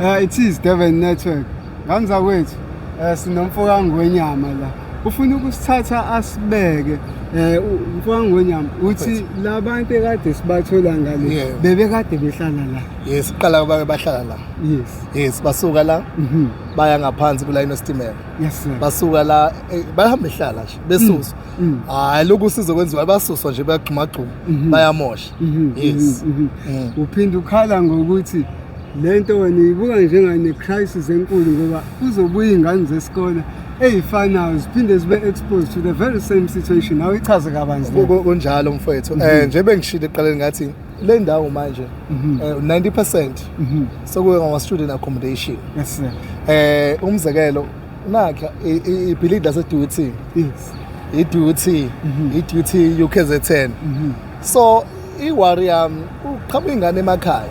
It is Durban Network. Nganzakwethu sinomfo kaNgwenyama la. Ufuna ukusithatha asibeke umfo kaNgwenyama uthi labantu ekade sibathola ngale bebekade behlala la. Yes, kuqala bake bahlala la. Yes, basuka la baya ngaphansi kulayini wesitimela. Yes sir. Basuka la bahamba ehlala nje besuswa. Hayi, lokhu sizokwenziwa, basuswa nje, bayagxuma gxuma, bayamosha. Yes. Uphinde ukhala ngokuthi lento wena uyibuka njengane crisis enkulu ngoba kuzobuya ingane zesikole ey'fanayo ziphinde zibe exposed to the very same situation. Awuyichaze kabanzi le. Kunjalo mfowethu. Nje bengishilo ekuqaleni ngathi le ndawo manje 90% sekuye ngama student accommodation. Yes sir. Umzekelo nakha ibhilidi lase DUT. I-DUT, i-DUT UKZN. So i-worry yami uqhamuka ingane emakhaya.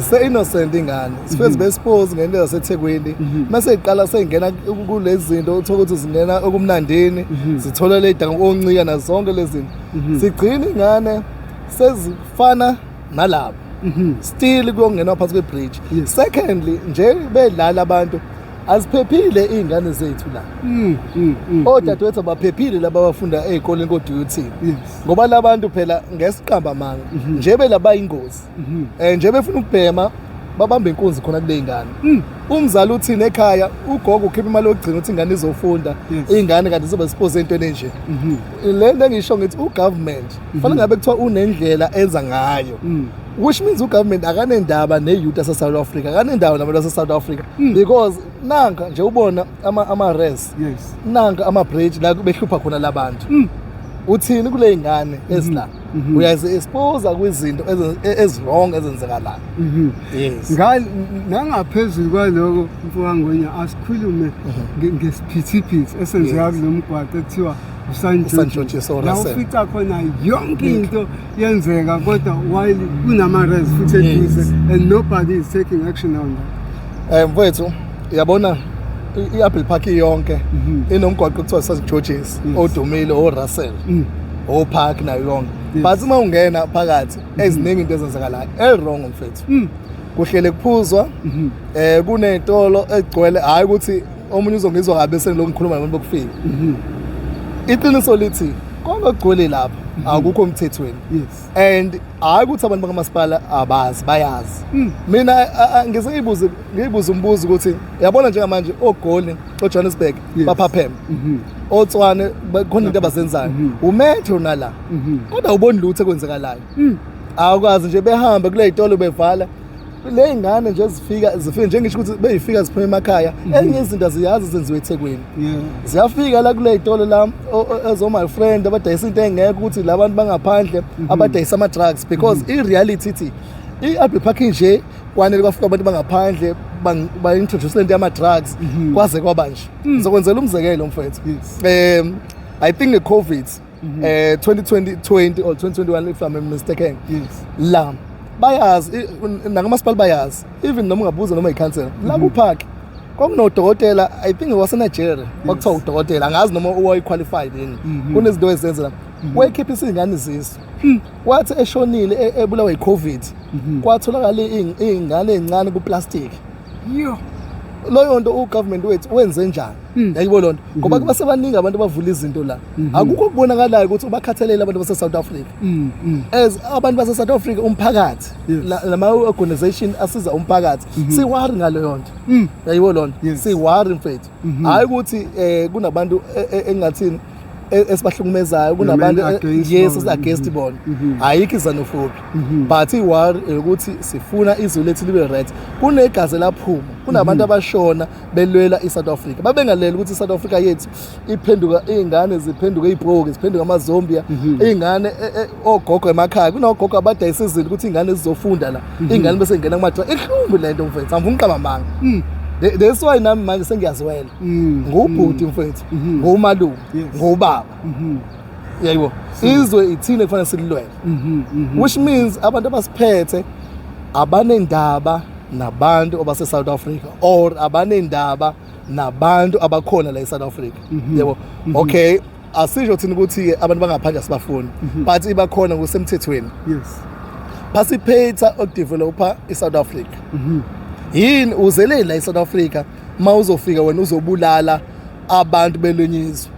Se innocent ingane. Sifike zibe expose ngento yaseThekwini. Mase iqala seyingena kulezi zinto, uthola ukuthi zingena okumnandini, zithola le danga oncika nazo zonke lezi zinto. Sigcina ingane sezifana nalabo. Still kuyongenwa phansi kwe-bridge. Secondly, nje bedlala abantu, aziphephile iy'ngane zethu la. Odadewethu abaphephile laba abafunda ey'koleni ko-DUT. Ngoba labantu phela ngesiqamba amanga nje belaba ingozi. Nje befuna ukubhema, babamba inkunzi khona kule ingane. Umzali uthini ekhaya? Ugogo ukhipha imali yokugcina ukuthi ingane izofunda. Ingane kanti izobe expose entweni enje. Le nto engisho ngithi ugovernment fanele ngabe kuthiwa unendlela enza ngayo. Which means ugovernment akanendaba ne-youth yase-South Africa, akanendaba nabantu base-South Africa. Because nanka nje ubona ama-res, nanka ama-bridge la behlupha khona labantu. Uthini kule ngane ezila? Uyazi-expose kwizinto ezi-wrong ezenzekalayo. Yes. Nangaphezulu kwaloko, mfowangwenya, asikhulume ngesiphithiphithi esenzeka kulo mgwaqo ekuthiwa uSan uSan George's or la Russell. Ufica khona yonke into yenzeka, kodwa while kunama-res futhi eduze and nobody is taking action on that. Mfowethu, uyabona i-Apple Park yonke inomgwaqo kuthiwa St George's odumile, o-Russell, o-Park nayo yonke. But uma ungena phakathi, eziningi into ezenzakalayo e-wrong, mfethu. Kuhlele kuphuzwa, kunezitolo egcwele, hayi ukuthi omunye uzongizwa kabi bese ngilokhu ngikhuluma nabantu bokufika. Iqiniso lithi konke okugcwele lapha akukho emthethweni. And hayi ukuthi abantu bakamasipala abazi, bayazi. Mina ngize ngiyibuze umbuzo ukuthi yabona njengamanje oGoli, oJohannesburg baphapheme, oTswane khona into abazenzayo, umetro nala, kodwa awuboni lutho ekwenzekalayo. Awukwazi nje behambe kule y'tolo bevala le ngane nje zifika zifike njengisho ukuthi beyifika ziphuma emakhaya, ezinye izinto aziyazi zenziwe eThekwini. Ziyafika la kule y'tolo la ezo my friend abadayisa into engekho, ukuthi la bantu bangaphandle abadayisa ama-drugs, because i-reality ithi i-Albert Park nje kwanele kwafika abantu bangaphandle ba-introduce lento yama-drugs, kwaze kwaba nje. Ngizokwenzela umzekelo, mfethu. I think nge-COVID 2020 20 or 2021, if I'm mistaken, la bayazi nakamasipala bayazi, even noma ungabuza noma ikhansela la ku-park, kwakunodokotela, I think waseNigeria, kwakuthiwa udokotela, angazi noma uwayi-qualified yini. Kunezinto ezenza la, wayekhiphisa iy'ngane izisu, wathi eshonile ebulawa i-COVID, kwatholakala iy'ngane ey'ncane kuplastic. Yo. Leyo nto ugovernment wethu wenze njani? Yayibo loo nto, ngoba basebaningi abantu abavula izinto la, akukho okubonakalayo ukuthi ubakhathalele abantu base-South Africa as abantu base-South Africa, umphakathi, lama-organization asiza umphakathi. Si-worry ngaleyo nto. Yayibo loo nto. Si-worry, mfethu, hhayi ukuthi kunabantu engathini esibahlukumezayo, kunabantu against yes, bona. Against bona, ayikho i-xenophobia, but i-worry ukuthi sifuna izwe lethu libe right. Kunegazi elaphuma, kunabantu abashona belwela i-South Africa, babengaleli ukuthi i-South Africa yethu iphenduka iy'ngane ziphenduke iy'poki, ziphenduke amazombia, iy'ngane ogogo emakhaya, kunogogo abadayisa izinto ukuthi iy'ngane zizofunda la, iy'ngane bese ingena kuma-drugs. Ihlungu le nto, mfethu, angifuni uqamba amanga. That's why nami manje sengiyazwela. Ngubhuti, mfethu, ngumalume, ngubaba. Yayibo, izwe ithine kufanele sililwele, which means abantu abasiphethe abanendaba nabantu abase-South Africa or abanendaba nabantu abakhona la e-South Africa, yebo. Okay, asisho thina ukuthi abantu bangaphandle asibafuni, but ibakhona ngokusemthethweni. Participate ukudevelopa i-South Africa. Yini uzeleni la eSouth Africa mawuzofika wena uzobulala abantu belinye izwe?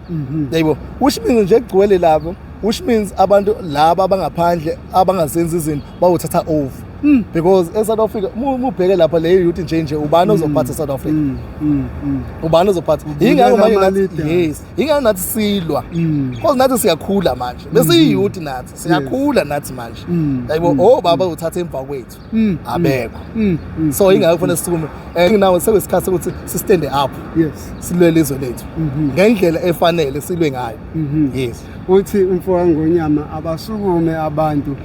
Yebo, which means nje kugcwele lapho, which means abantu laba abangaphandle abangazenzi izinto bawuthatha over, because eSouth Africa mubheke lapha le youth nje ubani ozophatha eSouth Africa? Ubani ozophatha? Yingakho manje nathi ama-leaders. Yes, yingakho nathi silwa, because nathi siyakhula manje, besiyi-youth nathi, siyakhula nathi manje. Yabo, oh baba uthatha emva kwethu, abekho. So ingakho kufanele sisukume, and now sekuyisikhathi sokuthi si-stand up, silwele izwe lethu ngendlela efanele silwe ngayo. Yes. Uthi umfo kaNgonyama abasukume abantu.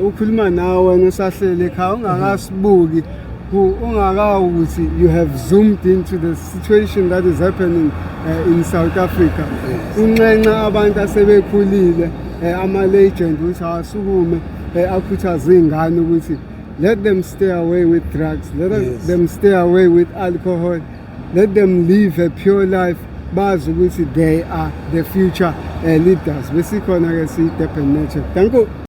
Ukhuluma nawe wena usahlele ekhaya ungakasibuki, ungakawukuthi you have zoomed into the situation that is happening in South Africa. Unxenxa abantu asebekhulile, ama-legend, ukuthi awasukume, akhuthaze iy'ngane ukuthi let them stay away with drugs, let them stay away with alcohol, let them live a pure life, bazi ukuthi they are the future leaders. Besikhona-ke siyi-Durban Network. Danko.